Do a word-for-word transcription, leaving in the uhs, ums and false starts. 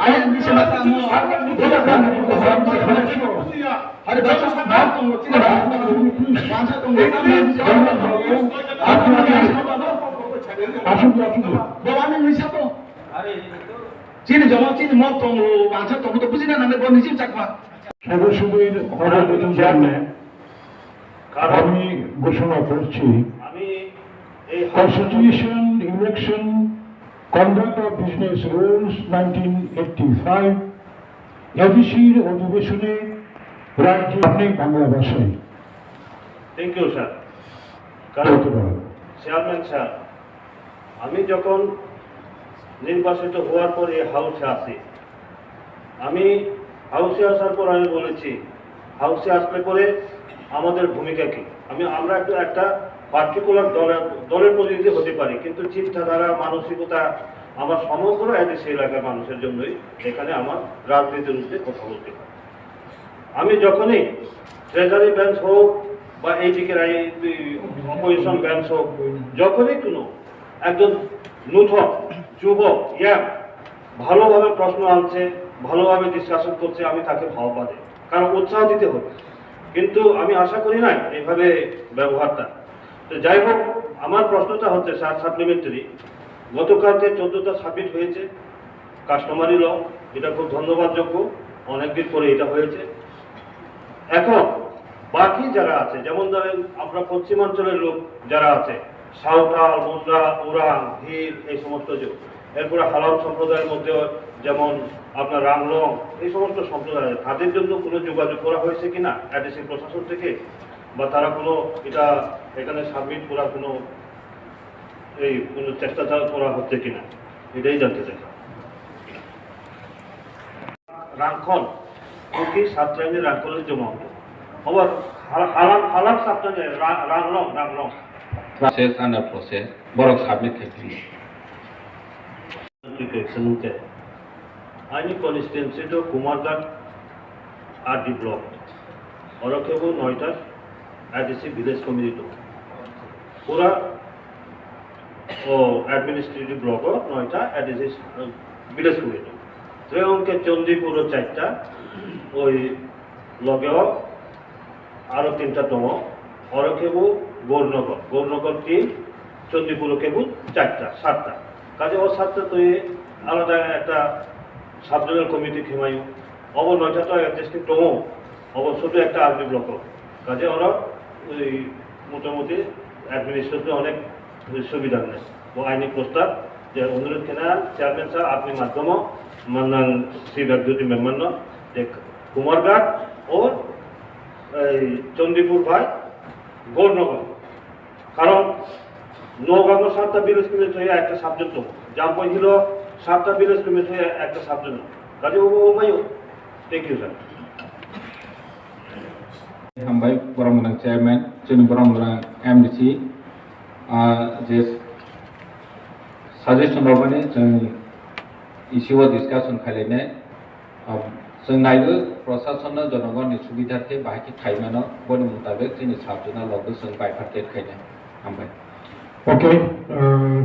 Ayang bisa bahasa mo. Hari baca, bahasa tongo, cina bahasa tongo. Bahasa tongo. Asuk, asuk. Bawa ni bisa to. Chini jama, chini mo tongo, bahasa tongo to buji na nang bo ni chim chakma. সদস্যদের খবর প্রথম জানলে কারণ আমি ঘোষণা করছি আমি এই Constitution, Election, Conduct of Business Rules nineteen eighty five, এডিসির অধিবেশনে রাজ্যে আপনি বাংলা ভাষায় থ্যাংক ইউ স্যার। কারণ বলতে পারেন। চেয়ারম্যান স্যার, আমি যখন নির্বাচিত হওয়ার পর এই হাউসে আসি, আমি হাউসে আসার পর আমি বলেছি, হাউসে আসলে পরে আমাদের ভূমিকা কি? আমি, আমরা একটু একটা পার্টিকুলার দলের, দলের প্রতিনিধি হতে পারি, কিন্তু চিন্তাধারা, মানসিকতা আমার সমগ্র এডিসি এলাকার মানুষের জন্যই এখানে আমার রাজনীতির ঊর্ধ্বে কথা বলতে হয়। আমি যখনই ট্রেজারি বেঞ্চ হোক বা এইদিকে অপোজিশন বেঞ্চ হোক, যখনই কোনো একজন নূতন যুবক ইয়াং ভালোভাবে প্রশ্ন আনছে, ভালোভাবে ডিসকাশন করছে, আমি তাকে হবা দেই, কারণ উৎসাহ দিতে হবে। কিন্তু আমি আশা করি না এইভাবে ব্যবহারটা। তো যাই হোক, আমার প্রশ্নটা হচ্ছে স্যার, সাপ্লিমেন্টারি, গতকালকে চোদ্দটা সাবমিট হয়েছে, কাস্টমারি ল, এটা খুব ধন্যবাদযোগ্য, অনেকদিন পরে এটা হয়েছে। এখন বাকি যারা আছে, যেমন ধরেন আমরা পশ্চিমাঞ্চলের লোক যারা আছে, সাঁওতাল, মুন্ডা, ওরাং, ভিল, এই সমস্ত যে, এরপরে হালাম সম্প্রদায়ের মধ্যে যেমন আপনার রাংলং, এই সমস্ত সম্প্রদায়, তাদের জন্য কোনো যোগাযোগ করা হয়েছে কিনা এডিসি প্রশাসন থেকে, বা তারা কোনো এটা এখানে সাবমিট করার কোনো এই কোনো চেষ্টা চা-, করা হচ্ছে কিনা, এটাই জানতে চাই। রাংখল, কুকি সাতরাইনি রাংখলের জমা হতো। আবার হালা-, হালাম, হালাম সাতরাইনি রা-, রাংলং, Ranglong. Process under process, borok submit khaiphingo. Notification hwnkhe, aini constituency to Kumarghat R D block, oro khe bo noita A D C village committee tongo. Pura o administrative block o noita A D C village committee tongo. Tei hwnkhe Chandipur o charta, oi loge o aro tinta tongo, oro khe bo Gornogor, Gornogor tin, Chandipur o khe bo charta, satta. Kaje o satta twi alada ekta sub-zonal committee khemayo, obo noita to ek district tongo, obo sudu ekta R D block o. Kaje oro oi motamuti administration onek সুবিধা নেই। Bo aini prostab je onurodh khena chairman sir apni madhyomo mannang sibak jyoti member no je Kumarghat o ei Chandipur bai Gornogor. Karon Nogamo satta village committee thoi ekta subject tongo. Jampoi hilo satta village committee thoi ekta subject tongo. Kaje obo omayo. Thank you sir. Hambai, borok mwnang chairman, chini borok mwnang M D C, ah, je suggestion rok mani chwng issue o discussion khailai nai. Ah, chwng naiwi prosasonno jonogonni subidharthe bahai khe khai mano, boni mutabik chini sabjona logo chwng bifurcate khainai. Hambai. Okay, uh,